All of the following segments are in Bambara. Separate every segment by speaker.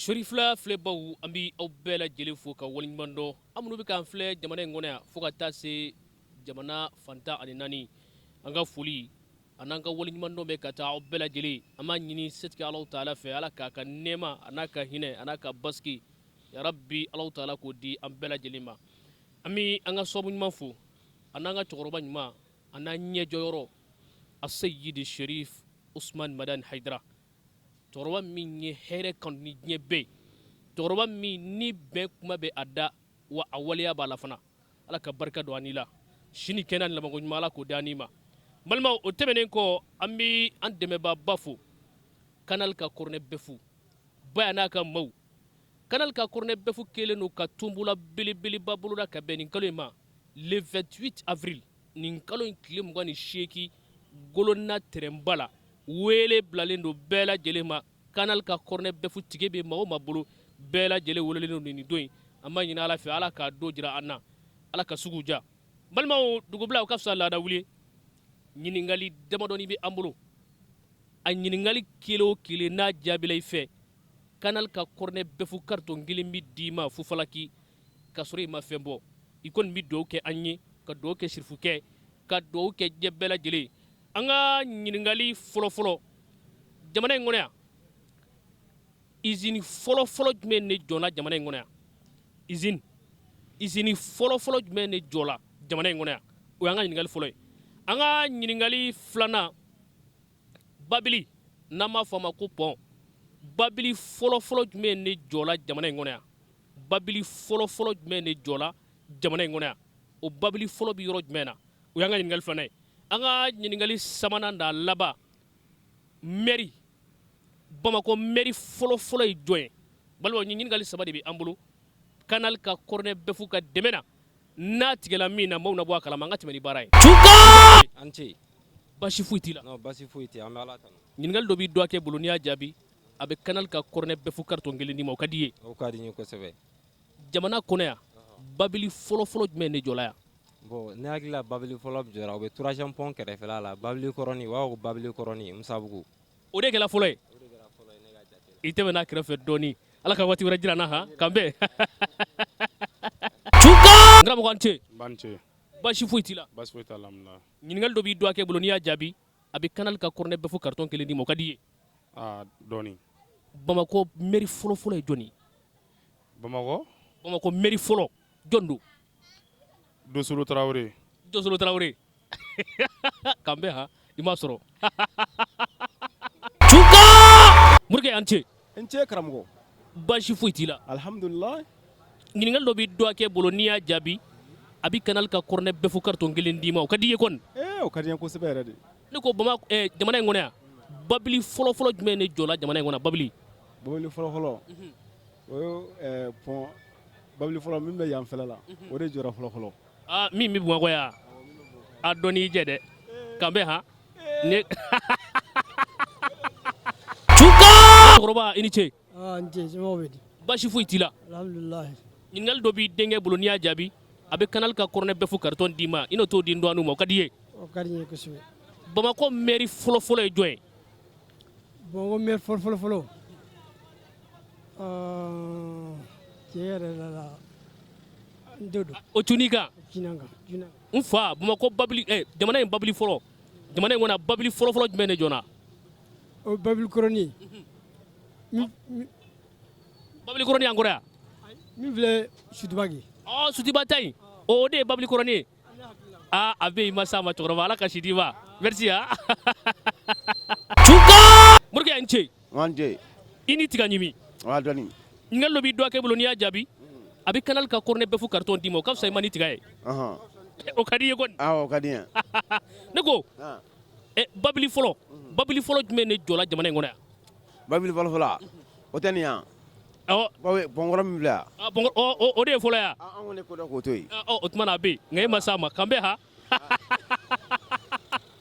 Speaker 1: Serifila filɛbaw, an bɛ aw bɛɛ lajɛlen fo ka waleɲuman dɔn. An minnu bɛ k'an filɛ jamana in kɔnɔ yan fo ka taa se jamana fan 14, an ka foli an'an ka waleɲuman dɔn bɛ ka taa aw bɛɛ lajɛlen. An b'a ɲini setigi Alahu taala fɛ, Ala k'a ka nɛɛma a n'a ka hinɛ a n'a ka basigi, yarabi Alahu taala k'o di an bɛɛ lajɛlen ma. An bɛ an ka sababu ɲuman fo an'an ka cɛkɔrɔba ɲuman an'an ɲɛjɔyɔrɔ, Aseyidi Serif Usumani Madani Hayidara, cɛkɔrɔba min ye hɛrɛ kanu ni diɲɛ bɛɛ ye, cɛkɔrɔba min ni bɛn kuma bɛ a da, wa a waleya b'a la fana. Ala ka barika don an la, si ni kɛnɛya ni labanko ɲuman, Ala k'o di an ma. Balimaw, o tɛmɛnen kɔ, an bɛ an dɛmɛbaaba fo, Canal ka cornet bœuf baya n'a ka maaw. Canal ka cornet bœuf kɛlen don ka tombola belebeleba boloda ka bɛn nin kalo in ma, le 28 avril, nin kalo in tile 28, Golona terrainba la. Wele bilalen don bɛɛ lajɛlen ma. Canal ka cornet bœuf ticket bɛ maa o maa bolo, bɛɛ lajɛlen welelen don nin don in. An b'a ɲini Ala fɛ, Ala k'a don jira an na, Ala ka sugu diya. Balimaw, dugubila o ka fisa laada wuli. Ɲininkali damadɔni bɛ an bolo. A ɲininkali kelen o kelen n'a jaabila i fɛ, Canal ka cornet bœuf carton kelen bɛ d'i ma fufalaki ka sɔrɔ i ma fɛn bɔ. I kɔni bɛ dugawu kɛ an ye, ka dugawu kɛ sirifukɛ, ka dugawu kɛ diɲɛ bɛɛ lajɛlen. An ka ɲininkali fɔlɔfɔlɔ: jamana in kɔnɔ yan, izini fɔlɔfɔlɔ jumɛn de jɔla jamana in kɔnɔ yan? Izini fɔlɔfɔlɔ jumɛn de jɔla jamana in kɔnɔ yan? O y'an ka ɲininkali fɔlɔ ye. An ka ɲininkali filanan: babili, n'an b'a fɔ a ma ko pont, babili fɔlɔfɔlɔ jumɛn de jɔla jamana in kɔnɔ yan? Babili fɔlɔfɔlɔ jumɛn de jɔla jamana in kɔnɔ yan? O babili fɔlɔ bɛ yɔrɔ jumɛn na? O y'an ka ɲininkali filanan ye. An ka ɲininkali sabanan n'a laban: mɛri, Bamakɔ mɛri fɔlɔfɔlɔ ye jɔn ye? Balimaw, nin ɲininkali saba de bɛ an bolo Canal ka cornet bœuf ka dɛmɛ na. N'a tigɛla min na, maaw na bɔ a kalama. An ka tɛmɛ ni baara ye.
Speaker 2: An ce.
Speaker 1: Basi foyi t'i la?
Speaker 2: Non, basi foyi tɛ, an bɛ Ala tanu.
Speaker 1: Ɲininkali dɔ b'i dɔgɔkɛ bolo, n'i y'a jaabi, a bɛ Canal ka cornet bœuf carton kelen d'i ma. O ka di i ye?
Speaker 2: O ka di n ye kosɛbɛ.
Speaker 1: Jamana kɔnɔ yan, babili fɔlɔfɔlɔ jumɛn de jɔla yan?
Speaker 2: Bon, ne hakili la, babili fɔlɔ jɔra, o bɛ troisième pont kɛrɛfɛla la, babili kɔrɔnin, u b'a fɔ ko babili kɔrɔnin Musabugu.
Speaker 1: O de kɛra fɔlɔ ye?
Speaker 2: O de kɛra fɔlɔ ye ne ka jate
Speaker 1: la. I tɛmɛna a kɛrɛfɛ dɔɔni. Ala ka waati wɛrɛ jira an na. Han, k'an bɛn. N karamɔgɔ, an ce.
Speaker 3: N ce.
Speaker 1: Basi foyi t'i la?
Speaker 3: Basi foyi t'a la, alhamdulila.
Speaker 1: Ɲininkali dɔ b'i dɔgɔkɛ bolo, n'i y'a jaabi, a bɛ Canal ka cornet bœuf carton kelen d'i ma. O ka di i ye?
Speaker 3: Aa, dɔɔni.
Speaker 1: Bamakɔ mairie fɔlɔfɔlɔ ye jɔn ye?
Speaker 3: Bamakɔ?
Speaker 1: Bamakɔ mairie fɔlɔ, jɔn don?
Speaker 3: Dosolo Tarawele.
Speaker 1: Dosolo Tarawele, k'an bɛn. Han, i m'a sɔrɔ. Morikɛ, an ce.
Speaker 4: N ce, karamɔgɔ.
Speaker 1: Basi foyi t'i la?
Speaker 4: Alhamdulila.
Speaker 1: Ɲininkali dɔ b'i dɔgɔkɛ bolo, n'i y'a jaabi, a bɛ Canal ka cornet bœuf carton kelen d'i ma. O ka di i ye kɔni?
Speaker 4: Ee, o ka di n ye kosɛbɛ yɛrɛ de.
Speaker 1: Ne ko bama jamana in kɔnɔ yan, babili fɔlɔfɔlɔ jumɛn de jɔla jamana in kɔnɔ? Babili.
Speaker 4: Babili fɔlɔfɔlɔ, o ye pont, babili fɔlɔ min bɛ yan fɛla la, o de jɔra fɔlɔfɔlɔ.
Speaker 1: Aa, min bɛ Bamakɔ yan? A dɔn y'i jɛ dɛ. K'an bɛn. Han, ne cɛkɔrɔba, i ni ce.
Speaker 5: N ce, somɔgɔw bɛ di?
Speaker 1: Basi foyi t'i la?
Speaker 5: Alhamdulilayi.
Speaker 1: Ɲininkali dɔ b'i denkɛ bolo, n'i y'a jaabi, a bɛ Canal ka cornet bœuf carton d'i ma. I n'o t'o di n dɔgɔninw ma. O ka di i ye?
Speaker 5: O ka di n ye kosɛbɛ.
Speaker 1: Bamakɔ mairie fɔlɔfɔlɔ ye jɔn ye?
Speaker 5: Bamakɔ maire fɔlɔfɔlɔ fɔlɔ, tiɲɛ yɛrɛ la, n t'o dɔn.
Speaker 1: O cun'i kan?
Speaker 5: Cunna n kan.
Speaker 1: N fa, Bamakɔ babili, jamana in babili fɔlɔ, jamana in kɔnɔ, babili fɔlɔfɔlɔ jumɛn de jɔna?
Speaker 5: O babili kɔrɔnin.
Speaker 1: Babili kɔrɔnin yan kɔrɔ yan?
Speaker 5: Min filɛ Sotuba kɛ.
Speaker 1: Ɔ, Sotuba ta in, o de ye babili kɔrɔnin ye. Aa, a bɛ yen, i ma s'a ma. Cɛkɔrɔba, Ala ka si d'i ma. Merci. Ha, Morikɛ, an ce.
Speaker 6: An ce.
Speaker 1: I ni tiga ɲimi.
Speaker 6: Wa dɔɔni.
Speaker 1: Ɲininkali dɔ b'i dɔgɔkɛ bolo, n'i y'a jaabi, a bɛ Canal ka cornet bœuf carton d'i ma. O ka fisa i ma ni tiga ye. O ka di i ye kɔni?
Speaker 6: Awɔ, o ka di n ye.
Speaker 1: Ne ko babili fɔlɔ, babili fɔlɔ jumɛn de jɔla jamana in kɔnɔ yan?
Speaker 6: Babili fɔlɔ fɔlɔ, o tɛ nin yan?
Speaker 1: Awɔ.
Speaker 6: Pont kɔrɔ min filɛ yan.
Speaker 1: O de ye fɔlɔ yan.
Speaker 6: An kɔni ko dɔn k'o to yen.
Speaker 1: O tuma na a bɛ yen, nka e ma s'a ma. K'an bɛn. Ha,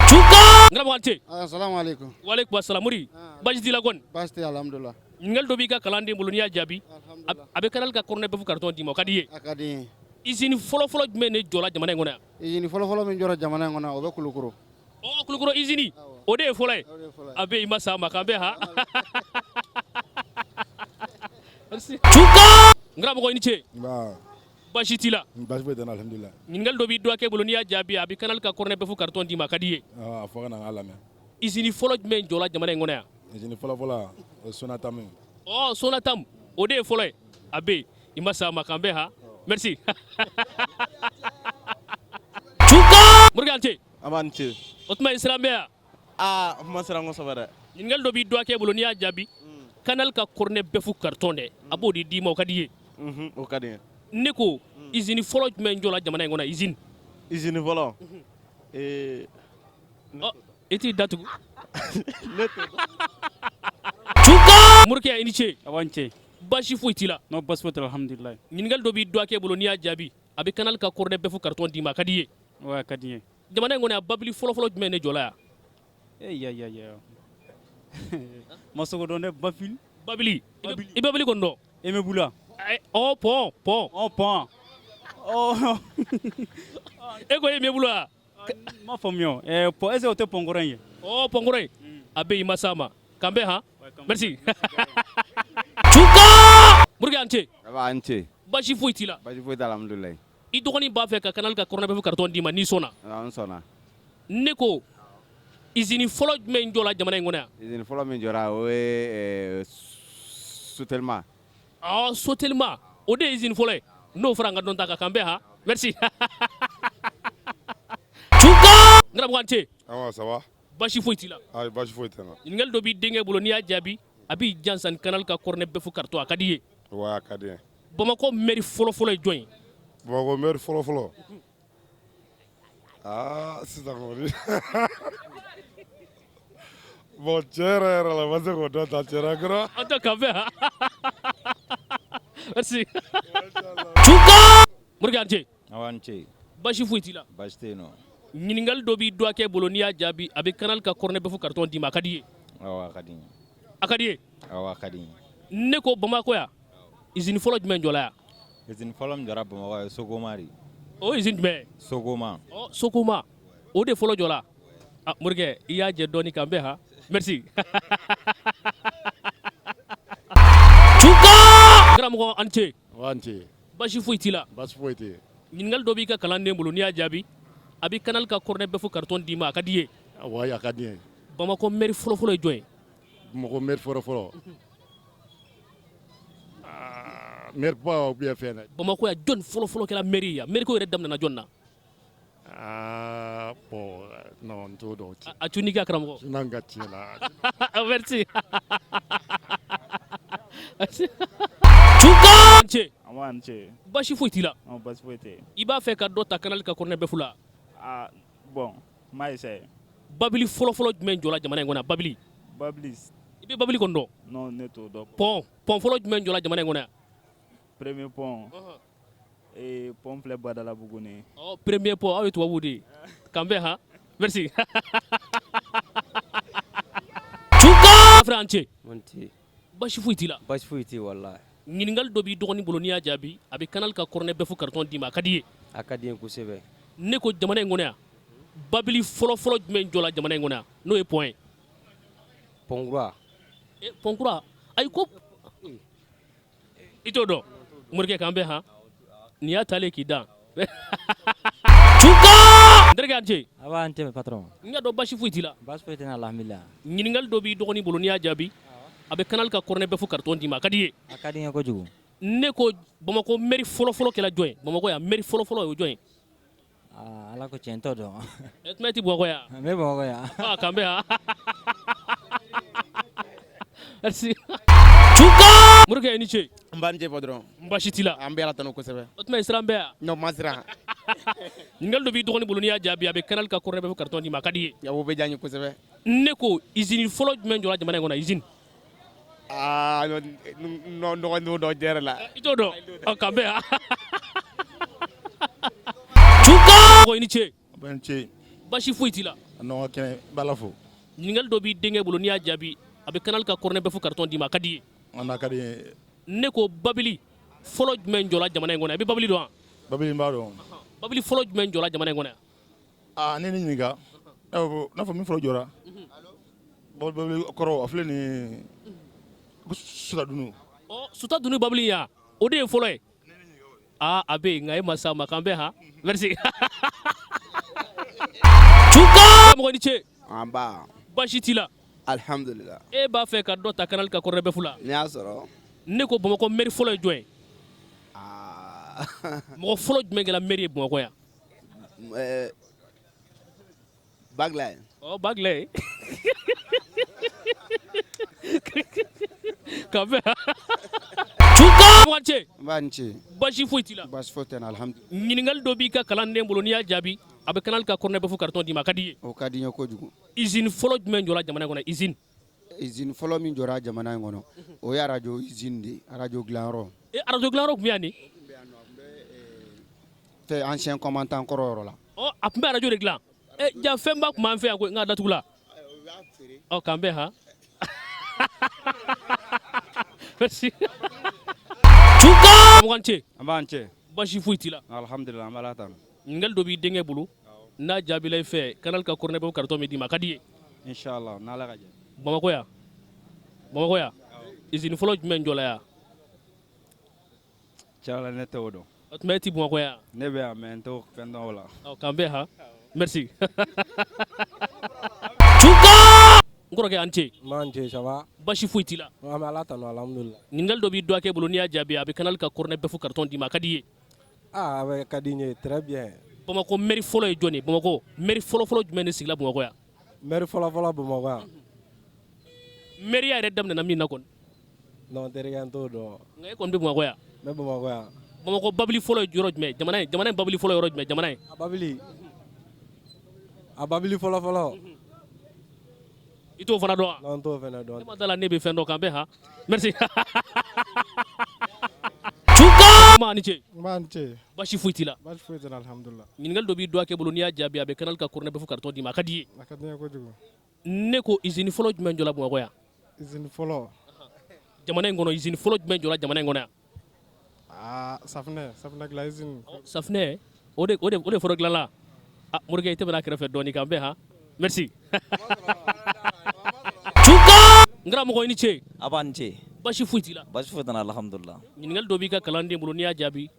Speaker 1: n karamɔgɔ, an ce.
Speaker 7: Salaamaaleykum.
Speaker 1: Waaleykum salaam. Mori, baasi t'i la kɔni?
Speaker 7: Baasi tɛ, alhamdulilah.
Speaker 1: Ɲininkali dɔ b'i ka kalanden bolo, n'i y'a jaabi, a bɛ Canal ka cornet bœuf carton d'i ma. O ka di i ye?
Speaker 7: A ka di n ye.
Speaker 1: Usine fɔlɔfɔlɔ jumɛn de jɔla jamana in kɔnɔ yan?
Speaker 7: Usine fɔlɔfɔlɔ min jɔra jamana in kɔnɔ, o bɛ Kulukoro.
Speaker 1: Ɔ, Kulukoro usine, o de ye fɔlɔ ye. A bɛ yen, i ma s'a ma. K'an bɛn. Ha, Merci. N karamɔgɔ, i ni ce.
Speaker 8: Nba.
Speaker 1: Baasi t'i la?
Speaker 8: Baasi foyi tɛ n na, alhamdulilayi.
Speaker 1: Ɲininkali dɔ b'i dɔgɔkɛ bolo, n'i y'a jaabi, a bɛ Canal ka cornet bɛɛ fu carton d'i ma. A ka di i ye?
Speaker 8: A fɔ ka na, n k'a lamɛn.
Speaker 1: Usine fɔlɔ jumɛn jɔla jamana in kɔnɔ yan?
Speaker 8: Usine fɔlɔ fɔlɔ, o ye Sonatam ye.
Speaker 1: Ɔ, Sonatam, o de ye fɔlɔ ye. A bɛ yen, i ma s'a ma, k'an bɛn ha. Merci. Morikɛ, an ce.
Speaker 9: An b'a ni ce.
Speaker 1: O tuma, i siran bɛ yan?
Speaker 9: Aa, n ma siran kosɛbɛ dɛ.
Speaker 1: Ɲininkali dɔ b'i dɔgɔkɛ bolo, n'i y'a jaabi, Canal ka cornet bɛɛ fu carton dɛ, a b'o de d'i ma. O ka di i ye?
Speaker 9: O ka di n ye.
Speaker 1: Ne ko, usine fɔlɔ jumɛn jɔla jamana in kɔnɔ, usine?
Speaker 9: Usine fɔlɔ, ee.
Speaker 1: Ɔ, i t'i datugu.
Speaker 9: Ne t'o dɔn.
Speaker 1: Morikɛ, i ni ce.
Speaker 10: A b'an ce.
Speaker 1: Baasi foyi t'i la?
Speaker 10: Non, baasi foyi tɛ, alhamdulilayi.
Speaker 1: Ɲininkali dɔ b'i dɔgɔkɛ bolo, n'i y'a jaabi, a bɛ Canal ka cornet bɛɛ fu carton d'i ma. A ka di i ye?
Speaker 10: Ouais, a ka di n ye.
Speaker 1: Jamana in kɔnɔ yan, babili fɔlɔfɔlɔ jumɛn de jɔla yan?
Speaker 10: Eh, ya ya ya, ma sogo dɔn dɛ, babili.
Speaker 1: Babili, i babili kɔni dɔn?
Speaker 10: Emebula.
Speaker 1: Ɔ, pont, pont.
Speaker 10: Ɔ, pont, ɔ.
Speaker 1: E ko Emebula?
Speaker 10: N m'a faamuya o. Pont, est ce que o tɛ pont kɔrɔ in ye?
Speaker 1: Ɔ, pont kɔrɔ in a bɛ yen, i ma s'a ma, k'an bɛn han. Merci. Morikɛ, an ce.
Speaker 6: A ni ce.
Speaker 1: Baasi foyi t'i la?
Speaker 6: Baasi foyi t'a la, alhamdulilayi.
Speaker 1: I dɔgɔnin b'a fɛ ka Canal ka cornet bɛɛ fu carton d'i ma, n'i sɔnna.
Speaker 6: N sɔnna.
Speaker 1: Ne ko, usine fɔlɔ jumɛn jɔla jamana in kɔnɔ yan?
Speaker 6: Usine fɔlɔ min jɔra, o ye Sotelma.
Speaker 1: Ɔ, Sotelma, o de ye usine fɔlɔ ye. N'o fɔra, an ka dɔn ta kan, k'an bɛn han. Merci. N karamɔgɔ, an ce.
Speaker 8: Awa, ça va?
Speaker 1: Baasi foyi t'i la?
Speaker 8: Ayi, baasi foyi tɛ n na.
Speaker 1: Ɲininkali dɔ b'i denkɛ bolo, n'i y'a jaabi, a b'i jansa ni Canal ka cornet bɛɛ fu carton. A ka di i ye?
Speaker 8: Ouais, a ka di n ye.
Speaker 1: Bamakɔ maire fɔlɔ-fɔlɔ ye jɔn ye?
Speaker 8: Bamakɔ maire fɔlɔ fɔlɔ, aa, sisan kɔni, bon, tiɲɛ yɛrɛ yɛrɛ la, n ma se k'o dɔn ta tiɲɛ na kɔrɔ.
Speaker 1: An tɛ k'an bɛn han. Merci. Morikɛ, an ce.
Speaker 2: Awa, ni ce.
Speaker 1: Baasi foyi t'i la?
Speaker 2: Baasi tɛ yen nɔ.
Speaker 1: Ɲininkali dɔ b'i dɔgɔkɛ bolo, n'i y'a jaabi, a bɛ Canal ka cornet bɛɛ fu carton d'i ma. A ka di i ye?
Speaker 2: Awɔ, a ka di n ye.
Speaker 1: A ka di i ye?
Speaker 2: Awɔ, a ka di n ye.
Speaker 1: Ne ko, Bamakɔ yan, usine fɔlɔ jumɛn jɔla yan?
Speaker 2: Usine fɔlɔ min jɔra Bamakɔ ye Socoma de ye.
Speaker 1: O usine jumɛn?
Speaker 2: Socoma.
Speaker 1: Ɔ, Socoma, o de fɔlɔ jɔla. A, morikɛ, i y'a jɛ dɔɔni, k'an bɛn han. Merci. Karamɔgɔ, an ce.
Speaker 8: Wa, n ce.
Speaker 1: Baasi foyi t'i la?
Speaker 8: Baasi foyi tɛ yen.
Speaker 1: Ɲininkali dɔ b'i ka kalanden bolo, n'i y'a jaabi, a bɛ Canal ka cornet bɛɛ fu carton d'i ma. A ka di i ye?
Speaker 8: Wayi, a ka di n ye.
Speaker 1: Bamakɔ maire fɔlɔfɔlɔ ye jɔn ye?
Speaker 8: Bamakɔ maire fɔlɔ fɔlɔ, maire ba ou bien fɛn dɛ?
Speaker 1: Bamakɔ yan, jɔn fɔlɔfɔlɔ kɛra maire ye yan? Maire ko yɛrɛ daminɛna jɔn na?
Speaker 8: Aa, bon, non, n t'o dɔn.
Speaker 1: A cun n'i ka karamɔgɔ.
Speaker 8: N'an ka tiɲɛ la.
Speaker 1: Merci. An ce.
Speaker 10: An b'a ni ce.
Speaker 1: Baasi foyi t'i la?
Speaker 10: Non, baasi foyi tɛ yen.
Speaker 1: I b'a fɛ ka dɔ ta Canal ka cornet bɛɛ fu la?
Speaker 10: Ah, bon, n m'a essayer.
Speaker 1: Babili fɔlɔfɔlɔ jumɛn jɔla jamana in kɔnɔ, babili?
Speaker 10: Babili.
Speaker 1: I bɛ babili kɔni dɔn?
Speaker 10: Non, ne t'o dɔn.
Speaker 1: Pont fɔlɔ jumɛn jɔla jamana in kɔnɔ yan?
Speaker 10: Premier pont, ee, pont filɛ Badalabugu ni.
Speaker 1: Ɔ, premier pont, aw ye tubabuw de ye. K'an bɛn han. Merci. Frère, an ce.
Speaker 2: N ce.
Speaker 1: Baasi foyi t'i la?
Speaker 2: Baasi foyi tɛ yen, walahi.
Speaker 1: Ɲininkali dɔ b'i dɔgɔnin bolo, n'i y'a jaabi, a bɛ Canal ka cornet bɛɛ fu carton d'i ma. A ka di i ye?
Speaker 2: A ka di n ye kosɛbɛ.
Speaker 1: Ne ko, jamana in kɔnɔ yan, babili fɔlɔfɔlɔ jumɛn jɔla jamana in kɔnɔ yan, n'o ye pont ye?
Speaker 2: Pont kura.
Speaker 1: Pont kura, ayi, ko i t'o dɔn. Morikɛ, k'an bɛn han. Nin y'a taalen k'i dan. N terikɛ, an ce.
Speaker 2: A b'an tɛmɛ, patron.
Speaker 1: N y'a dɔn, baasi foyi t'i la?
Speaker 2: Baasi foyi tɛ n na, alhamdulilayi.
Speaker 1: Ɲininkali dɔ b'i dɔgɔnin bolo, n'i y'a jaabi, a bɛ Canal ka cornet bɛɛ fu carton d'i ma. A ka di i ye?
Speaker 2: A ka di n ye kojugu.
Speaker 1: Ne ko, Bamakɔ maire fɔlɔfɔlɔ kɛra jɔn ye? Bamakɔ yan, maire fɔlɔfɔlɔ o ye jɔn ye?
Speaker 2: Aa, ala ko tiɲɛ, n t'o dɔn.
Speaker 1: E tuma, e tɛ Bamakɔ yan?
Speaker 2: N bɛ Bamakɔ yan.
Speaker 1: Ah, k'an bɛn han. Merci. Morikɛ, i ni ce.
Speaker 6: N b'a ni ce patron.
Speaker 1: Baasi t'i la?
Speaker 6: An bɛ Ala tanu kosɛbɛ.
Speaker 1: O tuma, i siran bɛ yan?
Speaker 6: Non, ma siran.
Speaker 1: Ɲininkali dɔ b'i dɔgɔnin bolo, n'i y'a jaabi, a bɛ Canal ka cornet bɛɛ fu carton d'i ma. A ka di i ye?
Speaker 6: O bɛ diya n ye kosɛbɛ.
Speaker 1: Ne ko, usine fɔlɔ jumɛn jɔra jamana in kɔnɔ, usine?
Speaker 6: Aa, non, n t'o dɔn tiɲɛ yɛrɛ la.
Speaker 1: I t'o dɔn? Ɔ, k'an bɛn han. I ni ce.
Speaker 8: N ce.
Speaker 1: Baasi foyi t'i la?
Speaker 8: Non, kɛnɛ, n b'Ala fo.
Speaker 1: Ɲininkali dɔ b'i denkɛ bolo, n'i y'a jaabi, a bɛ Canal ka cornet bɛɛ fu carton d'i ma. A ka di i ye?
Speaker 8: A ka di n ye.
Speaker 1: Ne ko, babili fɔlɔ jumɛn jɔla jamana in kɔnɔ? I bɛ babili dɔn wa?
Speaker 8: Babili, n b'a dɔn.
Speaker 1: Babili fɔlɔ jumɛn jɔla jamana in kɔnɔ yan?
Speaker 8: Aa, ne ni ɲininka, n'a fɔ min fɔlɔ jɔra, babili kɔrɔ, a filɛ nin ye, ko Sutadunu.
Speaker 1: Ɔ. Suta dunun babili yan o de ye fɔlɔ ye. Aa, a bɛ yen, nka e ma s'a ma. K'an bɛn han, merci. Mɔgɔ ni ce.
Speaker 11: Nba.
Speaker 1: Baasi t'i la?
Speaker 11: Alihamudulila.
Speaker 1: E b'a fɛ ka dɔ ta Canal ka Kɔrɔnɛ Bɛfu la?
Speaker 11: N'i y'a sɔrɔ.
Speaker 1: Ne ko Bamakɔ maire fɔlɔ ye jɔn ye? Mɔgɔ fɔlɔ jumɛn kɛra maire ye Bamakɔ yan?
Speaker 11: Bagilaye.
Speaker 1: Ɔ, Bagilaye. K'an bɛn. Mɔgɔ ni ce.
Speaker 7: Nba, ni ce.
Speaker 1: Baasi foyi t'i la?
Speaker 7: Baasi foyi tɛ n na, alihamudulila.
Speaker 1: Ɲininkali dɔ b'i ka kalanden bolo, n'i y'a jaabi, a bɛ Canal ka Kɔrɔnɛ Bɛfu carton d'i ma. A ka di i ye?
Speaker 7: O ka di n ye kojugu.
Speaker 1: Usine fɔlɔ jumɛn jɔra jamana in kɔnɔ, usine?
Speaker 7: Usine fɔlɔ min jɔra jamana in kɔnɔ, o ye arajo usine de ye, arajo dilanyɔrɔ.
Speaker 1: E, arajo dilanyɔrɔ tun bɛ yan de?
Speaker 7: Fɛ ancien commandant kɔrɔ yɔrɔ la.
Speaker 1: Ɔ, a tun bɛ arajo de dilan. E, ja fɛnba tun b'an fɛ yan koyi, nka a datugula. Ɔ, k'an bɛn han, merci. Mɔgɔ ni ce.
Speaker 10: An b'an cɛ.
Speaker 1: Baasi foyi t'i la?
Speaker 10: Alhamdulillah, an b'Ala tanu.
Speaker 1: Ɲininkali dɔ b'i denkɛ bolo, n'a jaabila i fɛ, Canal ka Kɔrɔnɛ Bɛfu carton bɛ d'i ma. A ka di i ye?
Speaker 10: Inshallah, n'Ala ka jɛ.
Speaker 1: Bamakɔ yan, Bamakɔ yan, usine fɔlɔ jumɛn jɔla yan?
Speaker 10: Tiɲɛ la, ne t'o dɔn.
Speaker 1: O tuma e ti Bamakɔ yan?
Speaker 10: Ne bɛ yan, mais n t'o fɛn dɔn o la.
Speaker 1: Ɔ, k'an bɛn han, merci. N kɔrɔkɛ, an ce.
Speaker 12: N ce, ça va?
Speaker 1: Baasi foyi t'i la?
Speaker 12: An bɛ Ala tanu, alhamdulillah.
Speaker 1: Ɲininkali dɔ b'i dɔgɔkɛ bolo, n'i y'a jaabi, a bɛ Canal ka Kɔrɔnɛ Bɛfu carton d'i ma. A ka di i ye?
Speaker 12: Ah, a bɛ ka di n ye très bien.
Speaker 1: Bamakɔ maire fɔlɔ ye jɔn ye? Bamakɔ maire fɔlɔ fɔlɔ jumɛn de sigila Bamakɔ yan?
Speaker 12: Maire fɔlɔ fɔlɔ Bamakɔ yan?
Speaker 1: Maire yɛrɛ daminɛna min na kɔni?
Speaker 12: Non, terikɛ, n t'o dɔn.
Speaker 1: Nka e kɔni bɛ Bamakɔ yan?
Speaker 12: N bɛ Bamakɔ yan.
Speaker 1: Bamakɔ babili fɔlɔ ye yɔrɔ jumɛn? Jamana in, jamana in babili fɔlɔ yɔrɔ jumɛn, jamana in?
Speaker 12: A babili fɔlɔ fɔlɔ.
Speaker 1: I t'o fana dɔn wa?
Speaker 12: Non, n t'o fana dɔn.
Speaker 1: Ne ma da la ne bɛ fɛn dɔn. K'an bɛn han, merci. Ma, ni ce.
Speaker 4: Nba, ni ce.
Speaker 1: Baasi foyi t'i la?
Speaker 4: Baasi foyi tɛ n na, alihamudulila.
Speaker 1: Ɲininkali dɔ b'i dɔgɔkɛ bolo, n'i y'a jaabi, a bɛ Canal ka Kɔrɔnɛ Bɛfu carton d'i ma. A ka di i ye?
Speaker 4: A ka di n ye kojugu.
Speaker 1: Ne ko usine fɔlɔ jumɛn jɔla Bamakɔ yan?
Speaker 4: Usine fɔlɔ?
Speaker 1: Jamana in kɔnɔ, usine fɔlɔ jumɛn jɔla jamana in kɔnɔ yan?
Speaker 4: Aa, safunɛ dilan usine.
Speaker 1: Safunɛ o de fɔlɔ dilanla. Ah, morikɛ, i tɛmɛna a kɛrɛfɛ dɔɔni. K'an bɛn han, merci. N karamɔgɔ, i ni ce.
Speaker 13: A b'a ni ce.
Speaker 1: Baasi foyi t'i la?
Speaker 13: Baasi foyi tɛ n na, alhamdulillah.
Speaker 1: Ɲininkali dɔ b'i ka kalanden bolo, n'i y'a jaabi,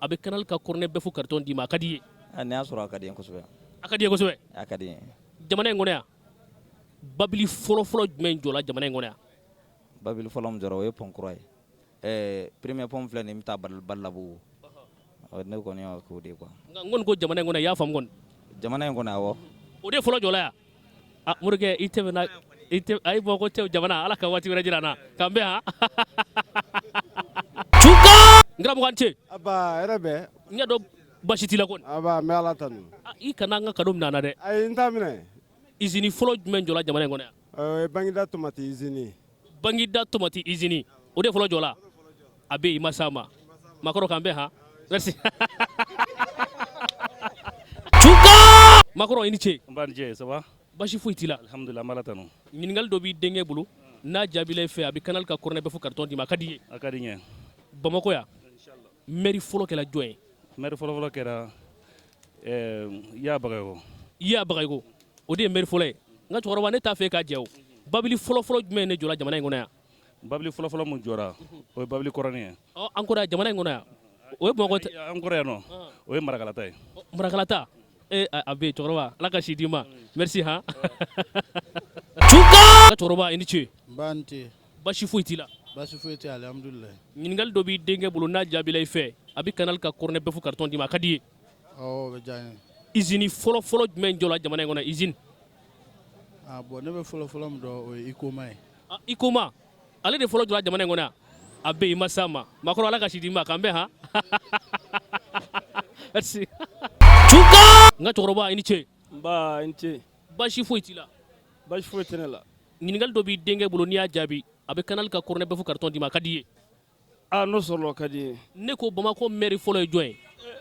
Speaker 1: a bɛ Canal ka Kɔrɔnɛ Bɛfu carton d'i ma. A ka di i ye?
Speaker 13: N'i y'a sɔrɔ, a ka di n ye kosɛbɛ.
Speaker 1: A ka di i ye kosɛbɛ?
Speaker 13: A ka di n ye.
Speaker 1: Jamana in kɔnɔ yan, babili fɔlɔ fɔlɔ jumɛn jɔla jamana in kɔnɔ yan?
Speaker 13: Babili fɔlɔ min jɔra, o ye pont kura ye. Premier pont filɛ nin ye, n bɛ taa Balabugu. Ne kɔni y'o k'o de ye quoi.
Speaker 1: Nka n kɔni ko jamana in kɔnɔ, i y'a faamu kɔni?
Speaker 13: Jamana in kɔnɔ, awɔ.
Speaker 1: O de fɔlɔ jɔla yan. Ah, morikɛ, i tɛmɛna, i tɛ ayi. Bamakɔ cɛ jamana, Ala ka waati wɛrɛ jira an na. K'an bɛn han. N karamɔgɔ, an ce.
Speaker 4: Aba, hɛrɛ bɛ.
Speaker 1: N y'a dɔn baasi t'i la kɔni?
Speaker 4: Aba, n bɛ Ala tanu.
Speaker 1: I kana an ka cadeau minɛ an na dɛ.
Speaker 4: Ayi, n t'a minɛ.
Speaker 1: Usine fɔlɔ jumɛn jɔla jamana in kɔnɔ yan?
Speaker 4: O ye Bangida tomati usine.
Speaker 1: Bangida tomati usine, o de fɔlɔ jɔla. A bɛ yen, i ma s'a ma. Makɔrɔ, k'an bɛn han, merci. Makɔrɔ, i ni ce.
Speaker 8: N ba ni ce, ça va?
Speaker 1: Baasi foyi t'i la?
Speaker 8: Alhamdulillah, an b'Ala tanu.
Speaker 1: Ɲininkali dɔ b'i denkɛ bolo, n'a jaabila i fɛ, a bɛ Canal ka Kɔrɔnɛ Bɛfu carton d'i ma. A ka di i ye?
Speaker 8: A ka di n ye.
Speaker 1: Bamakɔ yan, maire fɔlɔ kɛra jɔn ye?
Speaker 8: Maire fɔlɔ fɔlɔ kɛra Ya Bagayogo.
Speaker 1: Ya Bagayogo, o de ye maire fɔlɔ ye. N ka cɛkɔrɔba, ne t'a fɛ k'a jɛ. O babili fɔlɔ fɔlɔ jumɛn ne jɔla jamana in kɔnɔ yan?
Speaker 8: Babili fɔlɔ fɔlɔ mun jɔra, o ye babili kɔrɔnin ye.
Speaker 1: Ɔ, an kɔrɔ yan, jamana in kɔnɔ yan, o ye Bamakɔ?
Speaker 8: An kɔrɔ yan nɔ, o ye Marakalata ye.
Speaker 1: Marakalata. E, a bɛ yen. Cɛkɔrɔba, Ala ka si d'i ma, merci han. Cɛkɔrɔba, i ni ce.
Speaker 7: Nba, ni ce.
Speaker 1: Baasi foyi t'i la?
Speaker 7: Baasi foyi tɛ, alihamudulila.
Speaker 1: Ɲininkali dɔ b'i denkɛ bolo, n'a jaabila i fɛ, a bɛ Canal ka Kɔrɔnɛ Bɛfu carton d'i ma. A ka di i ye?
Speaker 7: Awɔ, o bɛ diya n
Speaker 1: ye. Usine fɔlɔ fɔlɔ jumɛn jɔla jamana in kɔnɔ, usine?
Speaker 7: Ah bon, ne bɛ fɔlɔ fɔlɔ min dɔn, o ye Ikoma ye.
Speaker 1: Ah, Ikoma, ale de fɔlɔ jɔla jamana in kɔnɔ yan. A bɛ yen, i ma s'a ma. Makɔrɔ, Ala ka si d'i ma. K'an bɛn han, merci. N ka cɛkɔrɔba, i ni ce.
Speaker 14: Nba, i ni ce.
Speaker 1: Baasi foyi t'i la?
Speaker 14: Baasi foyi tɛ ne la.
Speaker 1: Ɲininkali dɔ b'i denkɛ bolo, n'i y'a jaabi, a bɛ Canal ka Kɔrɔnɛ Bɛfu carton d'i ma. A ka di i ye?
Speaker 14: Ah, n'o sɔrɔla, o ka di n ye.
Speaker 1: Ne ko Bamakɔ maire fɔlɔ ye jɔn ye?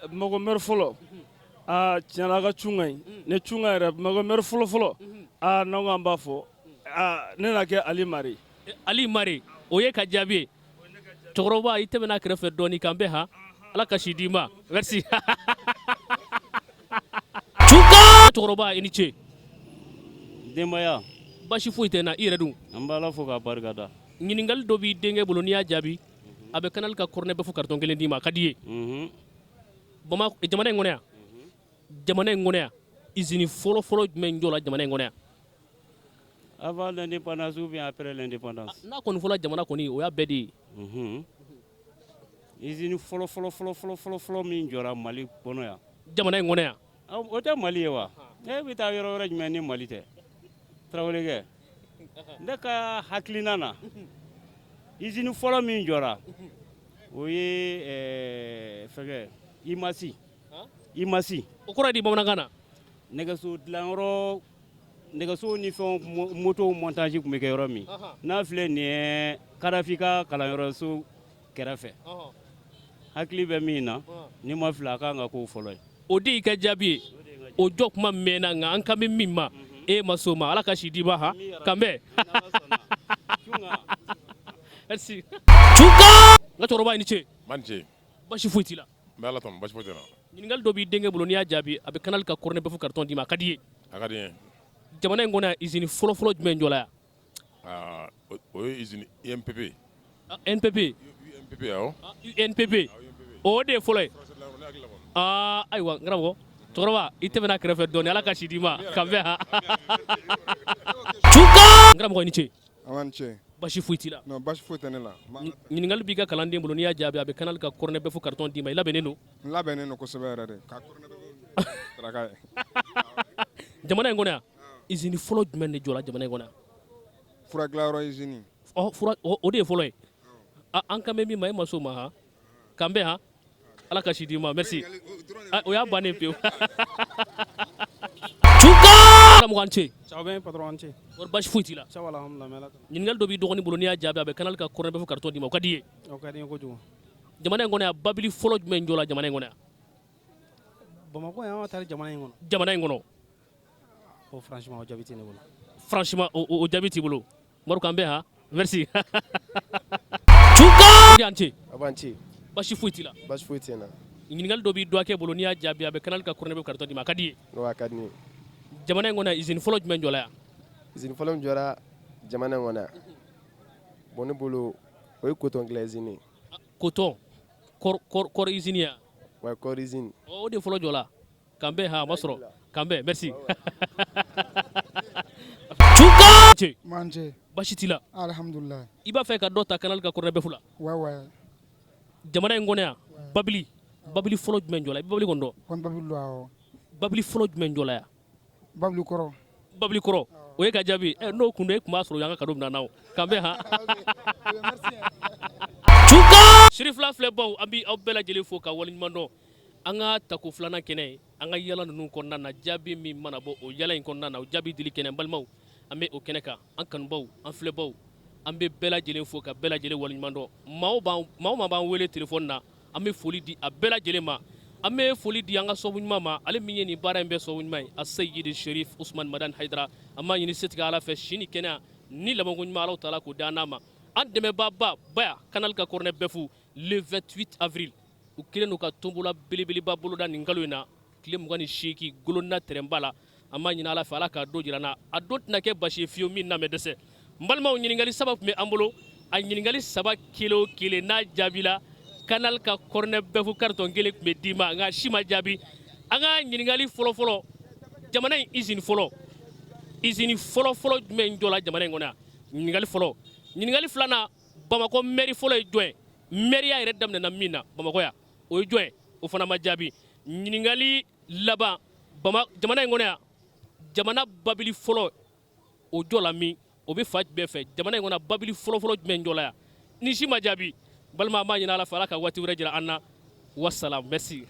Speaker 14: Bamakɔ maire fɔlɔ, aa, tiɲɛ na, a ka cun ka ɲi ne cun ka yɛrɛ. Bamakɔ maire fɔlɔ fɔlɔ, aa, n'an ko an b'a fɔ, aa, ne n'a kɛ Ali Mari.
Speaker 1: Ali Mari, o ye ka jaabi ye. Cɛkɔrɔba, i tɛmɛna kɛrɛfɛ dɔɔni. K'an bɛn han, Ala ka si d'i ma, merci. Cɛkɔrɔba, i ni ce.
Speaker 15: Denbaya?
Speaker 1: Baasi foyi tɛ n na. I yɛrɛ dun?
Speaker 15: An b'Ala fo k'a barika da.
Speaker 1: Ɲininkali dɔ b'i denkɛ bolo, n'i y'a jaabi, A bɛ Canal ka cornet bœuf carton kelen d'i ma, a ka di i ye. Jamana in kɔnɔ yan, jamana in kɔnɔ yan, usine fɔlɔ fɔlɔ jumɛn jɔla jamana in kɔnɔ yan?
Speaker 15: Avant l'indépendance ou bien après l'indépendance?
Speaker 1: N'a kɔni fɔla jamana kɔni, o y'a bɛɛ de ye.
Speaker 15: Usine fɔlɔ fɔlɔ fɔlɔ fɔlɔ fɔlɔ fɔlɔ min jɔra Mali kɔnɔ yan.
Speaker 1: Jamana in kɔnɔ yan.
Speaker 15: O tɛ Mali ye wa? E bɛ taa yɔrɔ wɛrɛ jumɛn ni Mali tɛ? Tarawelekɛ, ne ka hakilina na, usine fɔlɔ min jɔra, o ye fɛngɛ IMAS. IMAS.
Speaker 1: O kɔrɔ ye di bamanankan na?
Speaker 15: Nɛgɛso dilanyɔrɔ, nɛgɛso ni fɛnw, motow montage tun bɛ kɛ yɔrɔ min n'a filɛ nin ye, Kadafi ka kalanyɔrɔso kɛrɛfɛ. Hakili bɛ min na, ni ma fili, a kan ka k'o fɔlɔ ye.
Speaker 1: O de y'i ka jaabi ye. O jɔ kuma mɛnna, nka an kan bɛ min ma, e ma s'o ma. Ala ka si d'i ma. Ha, kan bɛn. Merci. N ka cɛkɔrɔba, i ni ce.
Speaker 3: Ma ni ce.
Speaker 1: Basi foyi t'i la?
Speaker 3: N bɛ Ala tanu, basi foyi tɛ n na.
Speaker 1: Ɲininkali dɔ b'i denkɛ bolo, n'i y'a jaabi, a bɛ Canal ka cornet bœuf carton d'i ma. A ka di i ye?
Speaker 3: A ka di n ye.
Speaker 1: Jamana in kɔnɔ yan, usine fɔlɔ fɔlɔ jumɛn jɔla yan?
Speaker 3: Aa, o ye usine IMPP.
Speaker 1: NPP.
Speaker 3: UMPP, awɔ.
Speaker 1: UNPP, o de ye fɔlɔ ye. Aa, ayiwa, n karamɔgɔ, cɛkɔrɔba, i tɛmɛna kɛrɛfɛ dɔɔni. Ala ka si d'i ma, ka bɛn. Ha, n karamɔgɔ, i ni ce.
Speaker 16: An ni ce.
Speaker 1: Basi foyi t'i la?
Speaker 16: Non, basi foyi tɛ ne la.
Speaker 1: Ɲininkali b'i ka kalanden bolo, n'i y'a jaabi, a bɛ Canal ka cornet bœuf carton d'i ma. I labɛnnen don?
Speaker 16: N labɛnnen don kosɛbɛ yɛrɛ de ka cornet bœuf saraka ye.
Speaker 1: Jamana in kɔnɔ yan, usine fɔlɔ jumɛn de jɔra jamana in kɔnɔ yan?
Speaker 16: Fura dilanyɔrɔ usine.
Speaker 1: Ɔ, fura, o de ye fɔlɔ ye. An kan bɛ min ma, e ma s'o ma. Ha, k'an bɛn. Ha, Ala ka si d'i ma. Merci. O y'a bannen pewu. Karamɔgɔ, an ce.
Speaker 10: Ça va bien, patron, an ce.
Speaker 1: Kɔri basi foyi t'i la?
Speaker 10: Ça va, alhamdulillah, mais Ala tanu.
Speaker 1: Ɲininkali dɔ b'i dɔgɔnin bolo, n'i y'a jaabi, a bɛ Canal ka cornet bœuf carton d'i ma. O ka di i ye?
Speaker 10: O ka di n ye kojugu.
Speaker 1: Jamana in kɔnɔ yan, babili fɔlɔ jumɛn jɔla jamana in kɔnɔ yan?
Speaker 10: Bamakɔ yan, an taara jamana in kɔnɔ.
Speaker 1: Jamana in kɔnɔ.
Speaker 10: O franchement, o jaabi tɛ ne bolo.
Speaker 1: Franchement, o jaabi t'i bolo. Mori, k'an bɛn. Ha, merci. An ce.
Speaker 17: A b'an ce.
Speaker 1: Basi foyi t'i la?
Speaker 17: Basi foyi tɛ n na.
Speaker 1: Ɲininkali dɔ b'i dɔgɔkɛ bolo, n'i y'a jaabi, a bɛ Canal ka cornet bœuf carton d'i ma. A ka di i ye?
Speaker 17: Non, a ka di n ye.
Speaker 1: Jamana in kɔnɔ yan, usine fɔlɔ jumɛn jɔla yan?
Speaker 17: Usine fɔlɔ min jɔra jamana in kɔnɔ yan, bon, ne bolo, o ye coton dilan usine ye.
Speaker 1: Coton, kɔri usine ya?
Speaker 17: Ouais, kɔri usine.
Speaker 1: O de fɔlɔ jɔla. K'an bɛn. Ha, a ma sɔrɔ. K'an bɛn, merci. Ce.
Speaker 16: Man ce.
Speaker 1: Basi t'i la?
Speaker 16: Alhamdulillah.
Speaker 1: I b'a fɛ ka dɔ ta Canal ka cornet bœuf la?
Speaker 16: Ouais ouais.
Speaker 1: Jamana in kɔnɔ yan, babili fɔlɔ jumɛn jɔla? I bɛ babili kɔni dɔn?
Speaker 16: Ko babili dɔn, awɔ.
Speaker 1: Babili fɔlɔ jumɛn jɔla yan?
Speaker 16: Babili kɔrɔ.
Speaker 1: Babili kɔrɔ, o ye ka jaabi. Ɛ, n'o kun don, e tun b'a sɔrɔ yan ka cadeau minɛ na o. K'an bɛn. Ha, Sirifila filɛbaw, an bɛ aw bɛɛ lajɛlen fo ka waleɲuman dɔn. An ka tako filanan kɛnɛ, an ka yala ninnu kɔnɔna na, jaabi min mana bɔ o yala in kɔnɔna na, o jaabi dili kɛnɛ, balimaw, an bɛ o kɛnɛ kan. An kanubaw, an filɛbaw, an bɛ bɛɛ lajɛlen fo ka bɛɛ lajɛlen waleɲuman dɔn. Maa o maa b'an wele telefɔni na, an bɛ foli di a bɛɛ lajɛlen ma. An bɛ foli di an ka sababu ɲuman ma, ale min ye nin baara in bɛɛ sababu ɲuman ye, a Seyidi Sherif Usman Madani Hayidara. An b'a ɲini setigi Ala fɛ, si ni kɛnɛya ni labanko ɲuman, Ala taala k'o d'an n'a ma. An dɛmɛbaaba baya Canal ka cornet bœuf, le 28 avril, u kɛlen don ka tombola belebeleba boloda nin kalo in na, tile 28, Golona terrain-ba la. An b'a ɲini Ala fɛ, Ala k'a don jira an na. A don tɛna kɛ basi ye fiyewu min na mɛ dɛsɛ. N balimaw, ɲininkali saba tun bɛ an bolo. A ɲininkali saba kelen o kelen n'a jaabila, Canal ka cornet bœuf carton kelen tun bɛ d'i ma, nka si ma jaabi. An ka ɲininkali fɔlɔfɔlɔ, jamana in usine fɔlɔ, usine fɔlɔfɔlɔ jumɛn jɔla jamana in kɔnɔ yan? Ɲininkali fɔlɔ. Ɲininkali filanan, Bamakɔ mairie fɔlɔ ye jɔn ye? Mairie yɛrɛ daminɛna min na Bamakɔ yan, o ye jɔn ye? O fana ma jaabi. Ɲininkali laban, jamana in kɔnɔ yan, jamana babili fɔlɔ o jɔla min, o bɛ fan jumɛn fɛ? Jamana in kɔnɔ, babili fɔlɔfɔlɔ jumɛn jɔla yan? Ni si ma jaabi, balima, an b'a ɲini Ala fɛ, Ala ka waati wɛrɛ jira an na. Wasalam, merci.